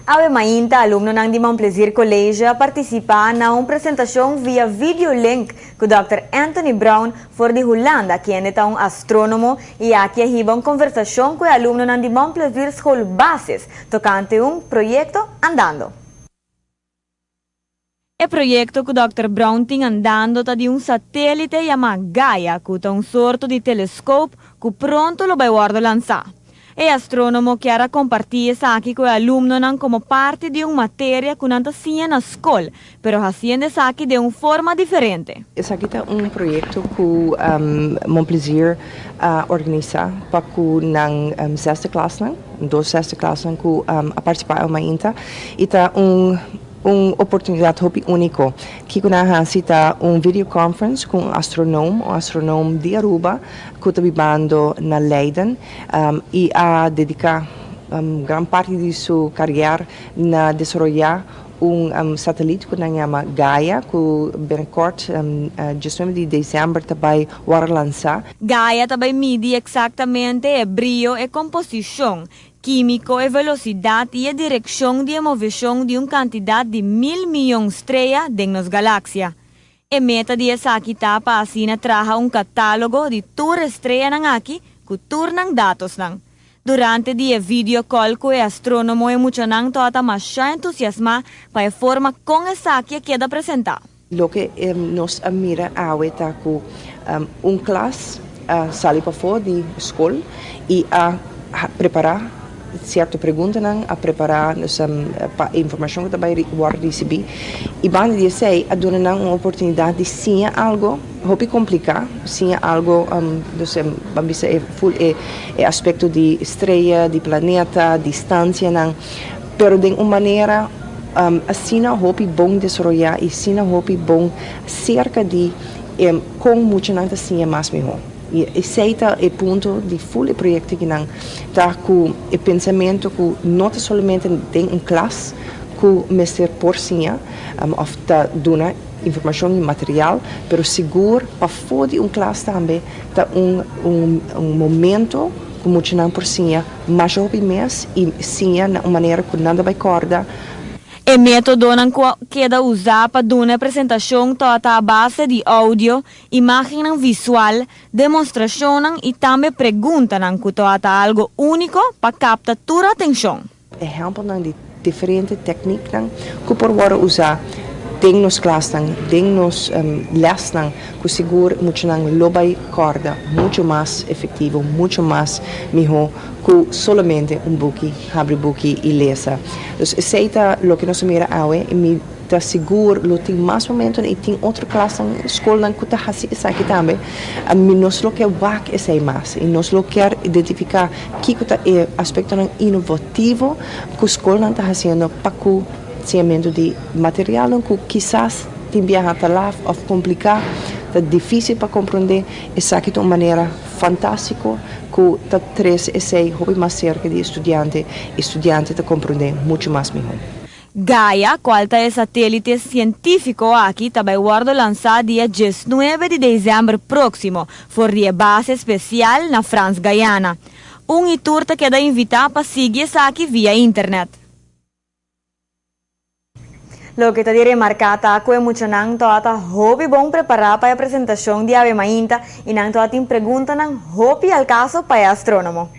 Awe mainta alumnonan di Mon Plaisir College a participa na un presentacion via video link cu Dr. Anthony Brown for di Hulanda, kende ta un astronomo y aki a hiba un conversacion cu e alumnonan di Mon Plaisir School Basis tocante un proyecto andando. E proyecto cu Dr. Brown tin andando ta di un satelite yama Gaia, cu ta un sorto di telescope cu pronto lo bay wordo lansa. E astronomo kier a comparti esaki cu e alumnonan como parti di un materia cu nan ta siña na scol, pero haciendo esaki di un forma diferente. Esaki ta un proyecto cu Mon Plaisir a organisa pa cu nan zesde klasnan, dos zesde klasnan cu a participa awe mainta, y ta un oportunidad hopi unico. Kico nan a haci ta un videoconference cu un astronoom, un astronoom di Aruba cu ta bibando na Leiden y a dedica gran parti di su carrière na desaroya un satelite cu nan yama Gaia, cu binnenkort, 19 di december, ta bay wordo lansa. Gaia ta bay midi exactamente e briyo, e composicion kimico, e velocidad y e direccion di movecion di un cantidad di 1000 miyon strea den nos galaxia. E meta di esaki ta pa asina traha un catalogo di tur streanan aki cu tur nan datonan. Durante di video call cu e astronomo, e muchanan tabata mas entusiasma pa e forma con esaki a keda presenta. Loke nos a mira awe ta cu un klas a sali pafo di scol y a prepara cierto preguntanan, a prepara pa informacion cu tambe wordo ricibi. Y banda di esey, a duna nan un oportunidad di siña algo hopi complica, siña algo, dus, ban bisa, e full e aspecto di strea, di planeta, distancianan, pero di un manera asina hopi bon desaroya y asina hopi bon cerca di con muchanan ta siña mas miho. Y esey ta e punto di full e proyecto cu nan ta cu e pensamento cu no ta solamente den un klas cu mester por siña of ta duna informacion y material, pero sigur pafo di un klas tambe ta un momento cu muchanan por siña mas hopi mes y siña na un manera cu nan ta bay corda. E metodonan cu a keda usa pa duna presentacion ta a base di audio, imagen visual, demonstracion y tambe preguntanan cu ta algo unico pa capta tur atencion. Ehempelnan di diferente tecnieknan cu por wordo usa den nos klasnan, den nos lesnan, cu sigur muchanan lo bay corda mucho mas efectivo, mucho mas miho cu solamente un buki, habri buki y lesa. Dus esey ta loke nos a mira awe y mi ta sigur lo tin mas momento y tin otro klasnan, scolnan cu ta haci esaki tambe. Mi nos lo kier wak esey mas y nos lo kier identifica kico ta e aspectonan innovativo cu scolnan ta haciendo pa cu siñamento di material cu kisas tin biaha ta laf of complica, ta dificil pa comprende. Esaki ta un manera fantastico cu ta trece esey hopi mas cerca di studiante, studiante ta comprende mucho mas miho. Gaia, cual ta e satelite cientifico aki, ta bay wordo lansa dia 19 di december proximo, for di base special na Frans Guyana. Un y tur ta keda invita pa sigui esaki via internet. Loke ta di remarca ta cu e muchanan tabata hopi bon prepara pa e presentacion di awe mainta y nan tabatin preguntanan hopi al caso pa e astronomo.